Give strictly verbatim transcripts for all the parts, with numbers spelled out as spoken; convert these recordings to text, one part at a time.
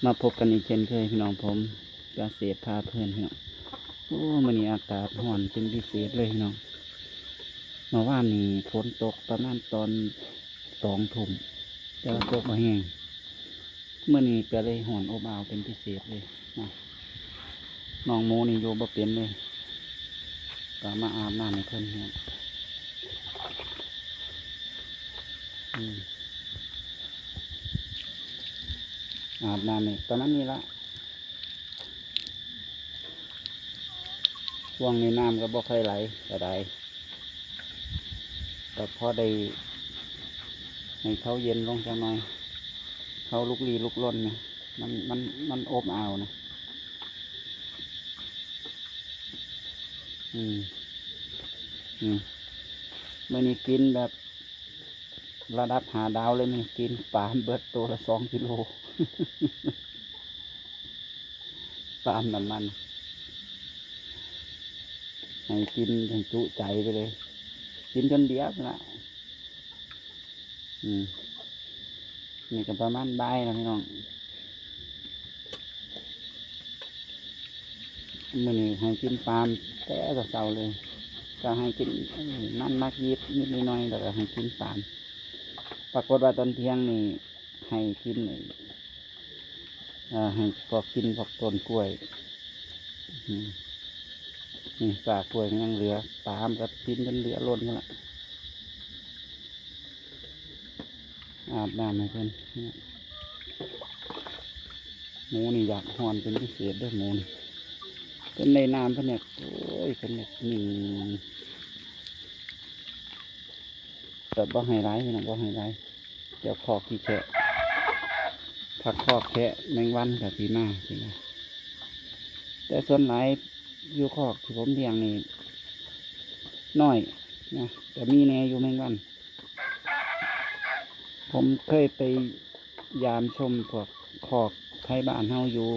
มาพบกันอีกเช่นเคยพี่น้อง ผมเกษตรพาเพลินพี่น้อง โอ้ มื้อนี้อากาศร้อนเป็นพิเศษเลยพี่น้อง เมื่อวานนี้ฝนตกประมาณตอนสองทุ่ม แต่ว่าตกบ่แฮง มื้อนี้ก็เลยร้อนอบอ้าวเป็นพิเศษเลยนะ น้องหมูนี่อยู่บ่เป็นเลย ก็มาอาบน้ำให้เพิ่นเนี่ย อืม อาบน้ำนี่ประมาณนี้ละ ช่วงนี้น้ำก็บ่ค่อยไหลก็ได้ ก็พอได้ให้เขาเย็นลงจักหน่อย เขาลุกลี้ลุกลนนะ มัน มัน มันอบอ้าวนะ อืม อืม มื้อนี้กินแบบระดับห้าดาวเลย มื้อนี้กินปลาเบิดตัวละสองกิโล ปาล์มน้ำมัน ให้กินให้จุใจไปเลย กินจนเดียบละ อืม นี่ก็ประมาณบ่ายแล้วพี่น้อง มื้อนี้ให้กินปาล์มแต่เช้าๆเลย ก็ให้กิน เอ้ย มันมักยิบนิดหน่อย แล้วก็ให้กินปาล์ม ปรากฏว่าตอนเที่ยงนี่ให้กินไอ้ เอ่อ ให้พวกกินพวกต้นกล้วย อืม นี่ซากกล้วยมันยังเหลือ ปาล์มก็กินจนเหลือล้นนั่นละ อาบน้ำให้เพิ่น หมูนี่อยากฮ้อนเป็นพิเศษเด้อ หมูนี่ เพิ่นได้น้ำเพิ่นอยาก โอ้ย เพิ่นอยากนิ่ง แต่บ่ให้หลายพี่น้อง บ่ให้หลาย เดี๋ยวคอกขี้แคะ ถ้าคอกแคะแมงวันก็สิมา สิมา แต่ส่วนหลายอยู่คอกที่ผมเลี้ยงนี่น้อยนะ แต่มีแน่อยู่แมงวัน ผมเคยไปยามชมพวกคอกไทบ้านเฮาอยู่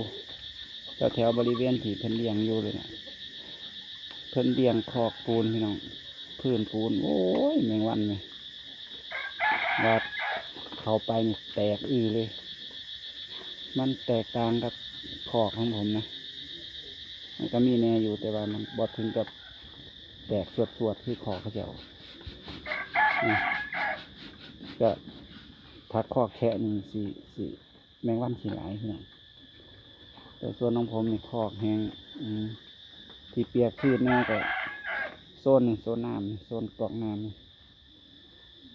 แถวๆบริเวณที่เพิ่นเลี้ยงอยู่เลยนะ เพิ่นเลี้ยงคอกปูนพี่น้อง พื้นปูน โอ้ย แมงวันแหม ว่าเข้าไปนี่แตกอื้อเลย มันแตกต่างกับคอกของผมนะ มันก็มีแน่อยู่ แต่ว่ามันบ่ถึงกับแตกสวดๆคือคอกเขาเจ้า อืม ก็ถ้าคอกแคะนี่สิ สิ แมงวันสิหลายพี่น้อง แต่ส่วนของผมนี่คอกแห้ง อืม ที่เปียกชื้นแน่ก็โซนนี่ โซนน้ำนี่ โซนก๊อกน้ำนี่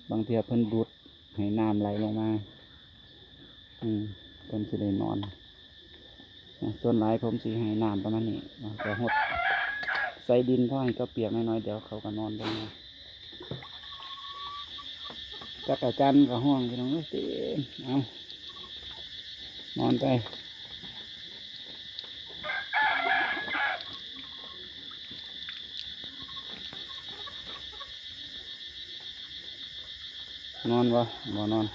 บางเทื่อเพิ่นดูดให้น้ำไหลลงมา อืม เพิ่นสิได้นอน นะ ส่วนหลายผมสิให้น้ำประมาณนี้นะ ก็หดใส่ดินพอให้เขาเปียกน้อยๆ เดี๋ยวเขาก็นอนลงมา จักจั่นก็ฮ้องพี่น้องเอ้ย เต็ม เอา นอนไป นอนบ่ บ่นอน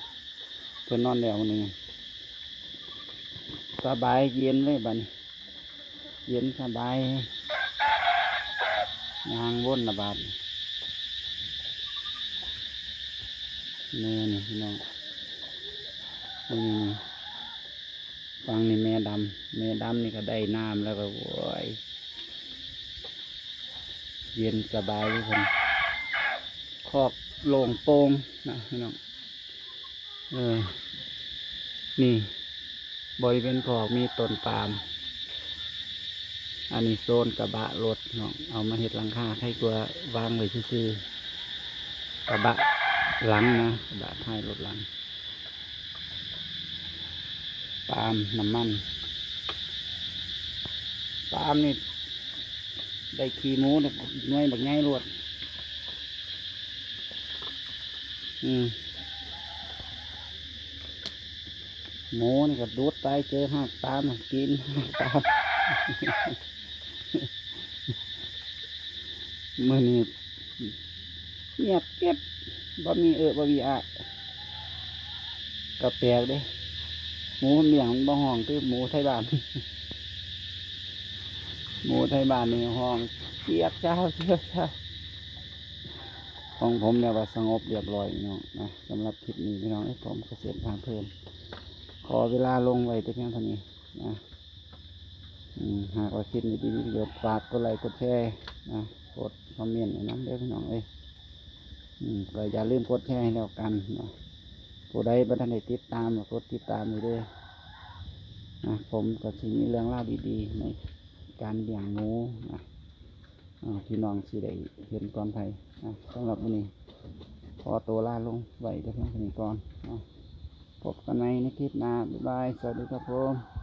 เพิ่นนอนแล้วมื้อนี้ สบายเย็นเลยบัดนี้ เย็นสบาย ย่างวนละบาดนี้ นี่ นี่พี่น้อง นี่ นี่ ฟังนี่แม่ดำ แม่ดำนี่ก็ได้น้ำแล้วก็ โอ้ย เย็นสบายเลยคน คอกโล่งโปร่งนะพี่น้อง เออ นี่ บริเวณคอกมีต้นปาล์ม อันนี้โซนกระบะรถเนาะ เอามาเฮ็ดหลังคา ใครกลัววางไว้ซื่อๆ กระบะหลังนะ กระบะท้ายรถหลัง ปาล์มน้ำมัน ปาล์มนี่ ได้ขี้หมูเนี่ย หน่วยบักใหญ่โลด อืม หมูนี่ก็ดูดไป เจอหากปาล์มน่ะ กินหากปาล์ม มื้อนี้เงียบเก็บ บ่มีเอะบ่มีอะ ก็แปลกเด้ หมูเลี้ยงมันบ่ฮ้องคือหมูไทบ้าน หมูไทบ้านนี่ฮ้องเจี๊ยกเจ้า เจี๊ยกเจ้า ของผมเนี่ยว่าสงบเรียบร้อยพี่น้องนะ สำหรับคลิปนี้พี่น้องเอ้ย ผมเกษตรพาเพลิน ขอเวลาลงไว้แต่เพียงเท่านี้นะ อืม หากว่าคลิปนี้ดีมีประโยชน์ ฝากกดไลค์กดแชร์นะ กดคอมเมนต์ให้นำเด้อพี่น้องเอ้ย อืม ก็อย่าลืมกดแชร์ให้แล้วกันเนาะ ผู้ใดบ่ทันได้ติดตามก็กดติดตามไว้เด้อนะ ผมก็สิมีเรื่องราวดีๆ ในการเลี้ยงหนูนะ อ่า พี่น้องสิได้เห็นก่อนไผ อ่า สำหรับมื้อนี้ขอตัวลาลงไว้แต่เพียงเท่านี้ก่อน อ่า พบกันใหม่ในคลิปหน้า บ๊ายบาย สวัสดีครับผม